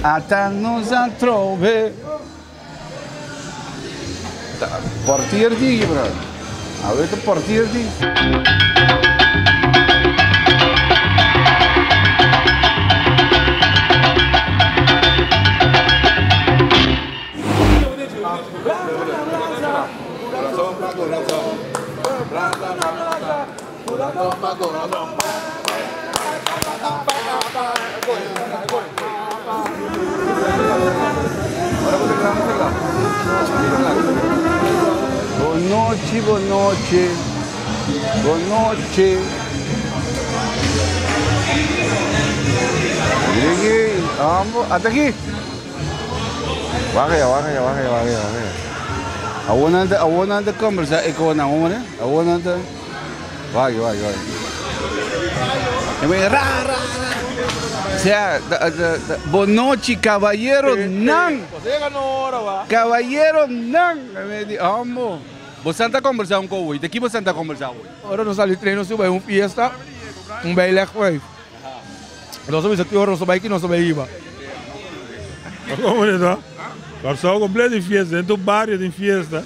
Ata nos atrobe. Ta portier di, bro. Awe ta portier di. Bon nochi, bon nochi, bon nochi. Ata aki. Wak aya, wak aya, wak aya, wak aya, wak aya. Awor nan ta, awor nan ta kombersá e konan, hombre. Awor nan ta. Wak, wak, wak. E bai ra, ra, ra. Sea, bon nochi, kabayero nan. Kabayero nan. E di, hombo. Bosan ta kombersá un ko hoy? Di ki bosan ta kombersá hoy? Ora nos sali tren nos bai un fiesta, un bijleg vijf. Nos a bisa ki ora nos ta bai ki nos ta bai hiba. Como ne ta? Kòrsou kompleto di fiesta, den tur bario tin fiesta.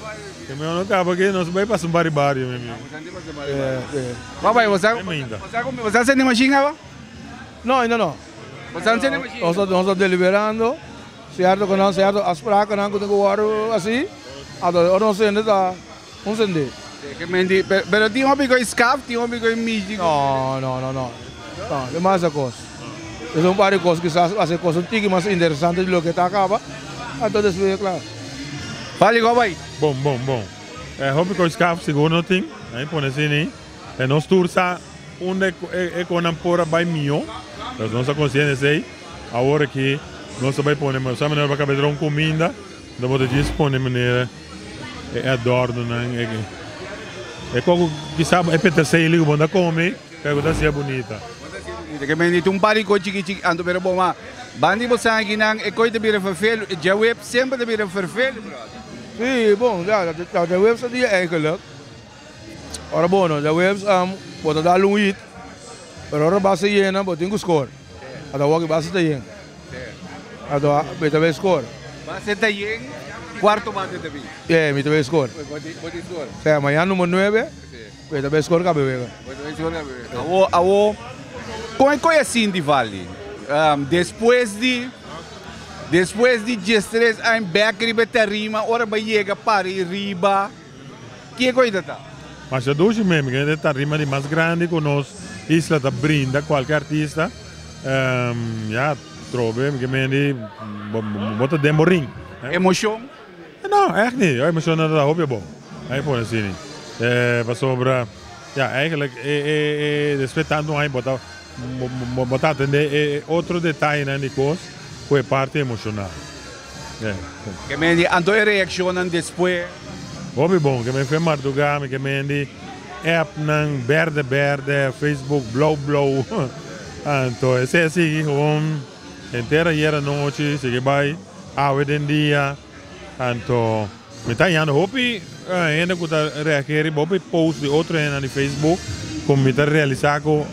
Ke mihó no kaba ke nos bai pasa un par di bario mi amigo. Bo bai bo sa bo sa sende mashin awa? No, ainda no. Bo sa sende mashin? Nos nos ta deliberando sierto ku nan sierto afsprakennan ku tin ku wòrdu hasi, anto ora nos sende ta un sende. Ke menti, pero tin hopi ku e skaf, tin hopi ku e mishi. No, no, no, no. No, tin mas kos. Es un par di kos kisas hasi kos un tiki mas interesante di loke ta kaba, anto despues e kla. Fali ku a bai? Bon, bon, bon. E hopi ku e skaf sigur no tin, a mi pone asina. E nos tur sa unda e konan por a bai mihó, pues nos ta konsiente esei. Awor aki nos ta bai pone, sa manera bo a kaba di traha un kuminda, nos bo ta djis pone manera. E adornonan, e koko kisa e peterselie ku bo ta kome, pero ku ta hasié bunita. Ke men di un par di kos chiki chiki anto pero bo ma banda di bo san akinan e kos ta bira vervelu e djaweb semper ta bira vervelu brother. Si bon ya djaweb sa dia eigenlijk ora bo no djaweb bo ta dal un hit pero ora base yena bo tin ku score ata wak base ta yen. Anto mi ta bay score. Base ta yen, cuarto base ta bin. Yeah, mi ta bay score. Bo tin score. Sea, mañana numero nuebe, mi ta bay score kabe wega. Bo ta bay score kabe wega. Awo, awo, con e coy a sinti Valdi? Despues di, despues di diestres aña bek riba e tarima, ora bo a yega para e riba, kico e ta ta? Masha dushi mes, mi kende tarima di mas grandi cu nos isla ta brinda cualke artista. Ya, trobe, mi ke mende bo ta den bo ring. Emocion? No, echt niet. Emocion no ta hopi bon. Ai pone asina. Pasobra, ya, eigenlijk e despues tanto aña bo ta bo ta atende e otro detayenan di kos ku e parti emocional. Ke mende anto e reaccionnan despues? Hopi bon. Ke men fe marduga, mi ke mende app nan berde berde, Facebook blou blou. Anto esei a sigui gewoon henter ayer anochi, sigui bai awe den dia. Anto mi ta hañando hopi hende ku ta reageer riba hopi post di otro hendenan di Facebook ku mi ta realisa ku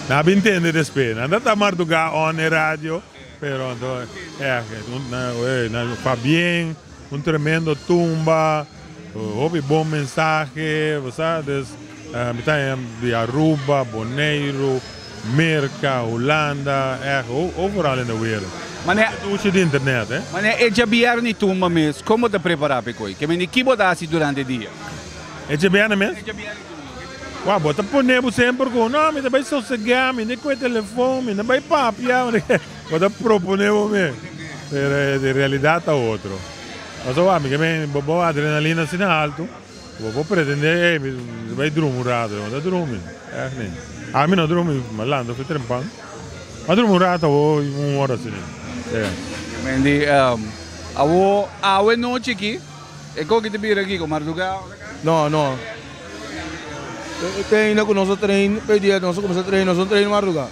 nan a bin tende despues. Nan ta ta marduga on e radio. Pero anto Fabien un tremendo tumba hopi bon mensahe bo sa dus mi ta haña di Aruba, Boneiru, Merca, Hulanda echt overal in de wereld. Manera dushi di internet eh. Manera e djabièrnè di tumba mes kon bo ta prepara pa e koi? Ke mende ki bo ta hasi durante e dia? E djabièrnè mes? Wou, bo ta pone bo semper ku, no, mi ta bai sosegá, mi no kohe telefon, mi no bai papia, bo ta propone bo mes. Pero e realidat ta otro. Pasobra wou, mi ke men bo adrenalina asina altu, bo por pretendé, ey, mi ta bai drumi un rato, bo ta drumi, ègt ni. Ami no drumi, mi a lanta fu trempan, mi a drumi un rato awo un ora asina. Mendi, awo awe nochi aki. E koki ta bira kiko marduga? No, no. E train ku nos a train p'e dia nos a kuminsá train, nos no train marduga.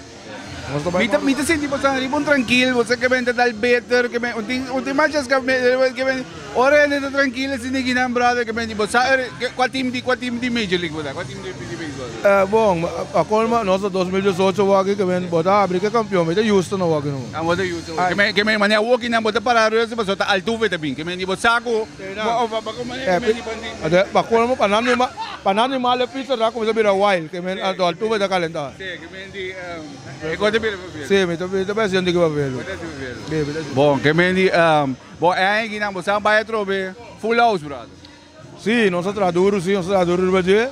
Nos ta bai Mi ta mi ta sinti boso riba un trankil, boso ke benta dal beter, ke ben un tin un tin masha ska ke ben ora hende ta trankil asina kinan brother ke ben di bo sa kua team di kua team di Major League bo ta? Kua team di baseball? Bon, a colma nos ta 2018 waki ke men bo ta habri ke campeon, mi ta Houston awaki no. Ah, bo ta Houston. Ke men, ke men manera awoki nan bo ta para reuze pasobra ta Altuve ta bin, ke men di bo sa ku bo of ba ku manera ke men di bandi. Pa colmo pa nan nima, pa nan animal e pizza ta cuminsa bira wild, ke men anto Altuve ta calenta. Si, ke men di e cosa ta bira vervelu. Si, mi ta mi ta bay haciendo ki vervelu. Bo ta haci vervelu. Si, mi ta haci. Bon, ke men di bon e aña aki nan bo sa bay atrobe full house brother. Sí, nos a traha duru, sí, nos a traha duru riba dje.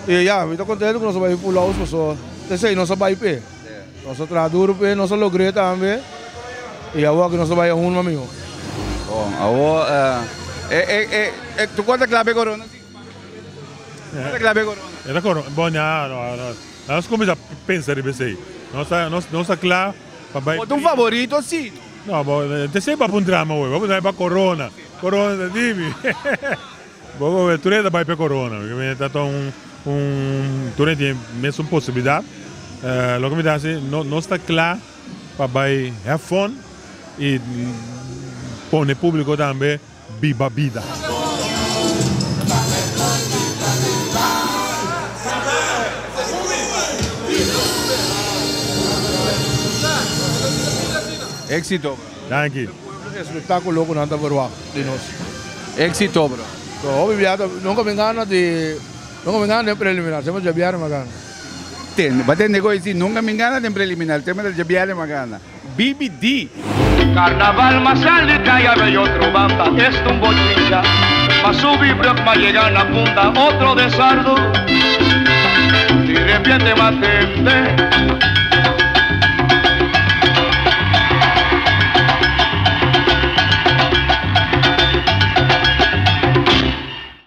I ya, mi ta kontentu ku nos a bai full house paso esei nos a bai p'e. Nos a traha duru p'e, nos a logr'é tambe. I awor ku nos a bai aun mas mihó. Bon, awor e e e e tu kos ta kla p'e korona sí? Kos ta kla p'e korona? E ta korona, bon ya, no, no, nos kuminsá pensa riba esei. Nos ta nos nos ta kla pa bai. Bo ta un favorito sí? No, bo te esei bo a puntra mi awor, bo a puntra mi pa korona. Corona ta dimi. Bo go tur e ta bai p'e corona. Mi ta ta un un tur e tin mesun posibilidad. Loke mi ta hasi no nos ta kla pa bai have fun y pone publico tambe biba bida. Exito. Danki. Espectáculo cu nan ta verwacht di nos. Exito bro. So hopi bia ta nunca mi gana di nunca mi gana den preliminar semper djabièrnè mi a gana. Tende ba tende cu si nunca mi gana den preliminar semper ta djabièrnè mi a gana. BBD. Carnaval m'a sali caya bay otro banda esta un bochincha m'a subi brug m'a yega na punta otro desardo di repente m'a tende.